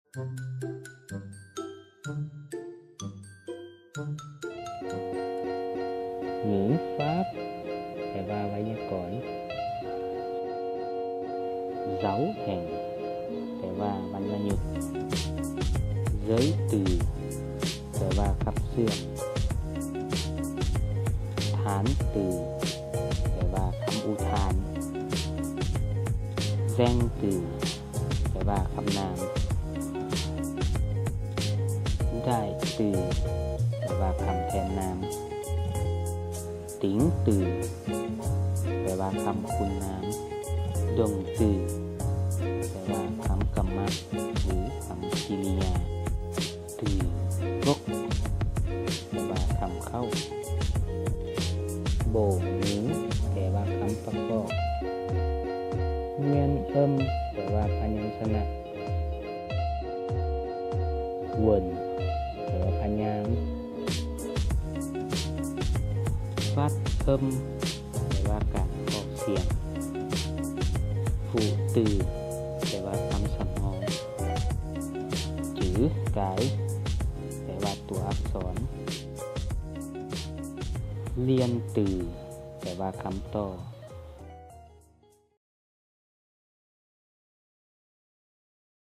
ງືອຟາບ ແປວ່າໄວຍາກອນ. ເສົາແຫ່ງ ແປວ່າວັນນະຍຸກ. ເຊີຍຕື້ ແປວ່າຄຳເຊື່ອມ. ຖານຕື້ ແປວ່າຄຳອຸທານ. ແຊງຕື້ ແປວ່າຄຳນາມ. ໄດ້ຕື້ ແປວ່າຄຳແທນນາມ. ຕິງຕື້ ແປວ່າຄຳຄຸນນາມ. ດົງຕື້ ແປວ່າຄຳກຳມະ ຫຼື ຄຳກິລິຍາ. ຕື້ກົກ ແປວ່າຄຳເຄົ້າ. ໂບງໜີ ແປວ່າຄຳປະກອບ. ງຽນເອິມ ແປວ່າພະຍັນຊະນະ. ເວີນ ແປວ່າພະຍາງ. ຟັດເອິມ ແປວ່າການອອກສຽງ. ຟູຕື້ ແປວ່າຄຳສຳຮອງ. ຈືກາຍ ແປວ່າຕົວອັກສອນ. ລຽນຕື້ ແປວ່າຄຳຕໍ່.